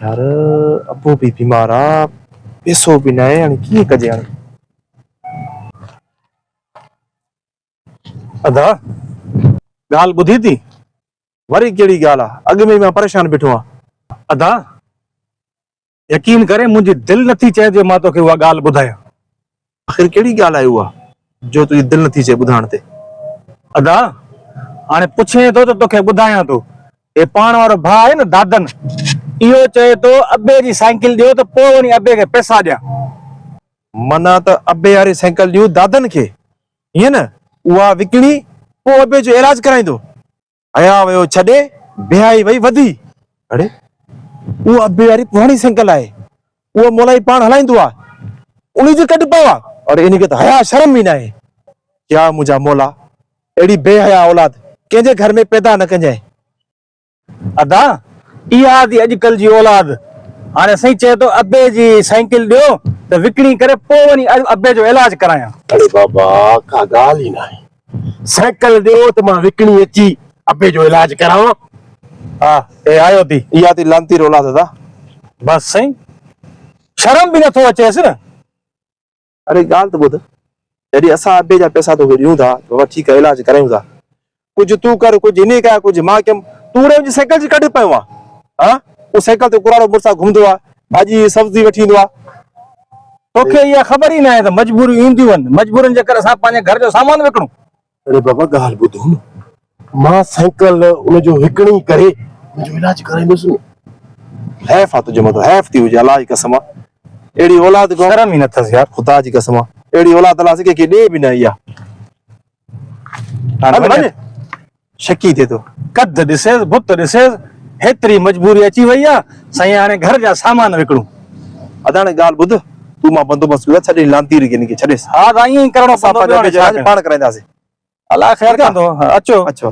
يار ابو به بيمار آ، پيسو به ناهي، هاڻي ڪيئن ڪجي هاڻي؟ ادا ڳالهه ٻڌي ٿي؟ وري ڪهڙي ڳالهه آ، اڳ ۾ ئي مان پريشان بيٺو آهيان. ادا يقين ڪرين منهنجي دل نٿي چئي جو مان توکي اها ڳالهه ٻڌايان. آخر ڪهڙي ڳالهه آهي اها جو تنهنجي دل نٿي چئي ٻڌائڻ تي؟ ادا هاڻي پڇين ٿو ته توکي ٻڌايان ٿو. هي پاڻ وارو ڀاء آهي نه دادن، اهو چئي ٿو ابي جي سائيڪل ڏيو ته پوء وڃي ابي کي پئسا ڏيان. معنيٰ ته ابي واري سائيڪل ڏيون دادن کي، ائين نه؟ اها وڪڻي پوء ابي جو علاج ڪرائيندو. حياء ويو ڇڏي، بيحيائي وئي وڌي. اڙي اها ابي واري پراڻي سائيڪل آهي، اها مولائي پاڻ هلائيندو آهي، انهي جي ڪڍ پئو آ. اڙي انهي کي ته حياء شرم ئي ناهي. يا منهنجا مولا، اهڙي بي حياء اولاد ڪنهن جي گهر ۾ پيدا نه ڪجانء. ادا اها ٿي اڄڪلهه جي اولاد. هاڻي سائين چئي ٿو ابي جي سائيڪل ڏيو ته وڪڻي ڪري پوء وڃي ابي جو علاج ڪرايان. اڙي بابا ڪا ڳالهه ئي ناهي. سائيڪل ڏيو ته مان وڪڻي اچي ابي جو علاج ڪراوان. ها اي آيو ٿي. اها ٿي لعنتي اولاد ادا. بس سائين شرم به نٿو اچيس نه. اڙي ڳالهه ته ٻڌ، جڏهن اسان ابي جا پئسا توکي ڏيون ٿا ته بابا ٺيڪ آهي علاج ڪرايون ٿا. ڪجهه تون ڪر، ڪجهه هن ڪيا، ڪجهه مان ڪيم، تون وري منهنجي سائيڪل جي ڪڍ پيو آن. ها؟ اهو سائيڪل تي ڪراڙو مڙس آ گهمندو آ، ڀاڄي سبزي وٺي ايندو آ. توکي اها خبر ئي ناهي ته مجبوريون اينديون آهن، مجبورين جي ڪري اسان پنهنجي گهر جو سامان وڪڻون. اڙي بابا ڳالهه ٻڌو نه، مان سائيڪل ان جو وڪڻي ڪري منهنجو علاج ڪرائيندس نه. حيف آ تنهنجي مٿان، حيف ٿي هجي الله جي قسم آ اهڙي اولاد کان. شرم ئي نه اٿس يار. خدا جي قسم آ اهڙي اولاد الله سين ڪنهن کي ڏي به نه اها. هل وڃ. شڪي ٿئي ٿو. قد ڏسيس، بت ڏسيس، هيتري مجبوري اچي وئي آ، سائين هاڻي گهر جا سامان وڪڻون. ادا هاڻي ڳالهه ٻڌ، تون مان بندوبست ڪيو ٿا، ڇڏ هن لعنتي رڳي هن کي ڇڏيس. ها ته ائين ئي ڪرڻو اسان پوندو، پنهنجو ٻيو هاڻي ڇا علاج ڪيون. پاڻ ڪرائينداسين. الله خير ٺيڪ آ؟ ڪندو، اچو. اچو.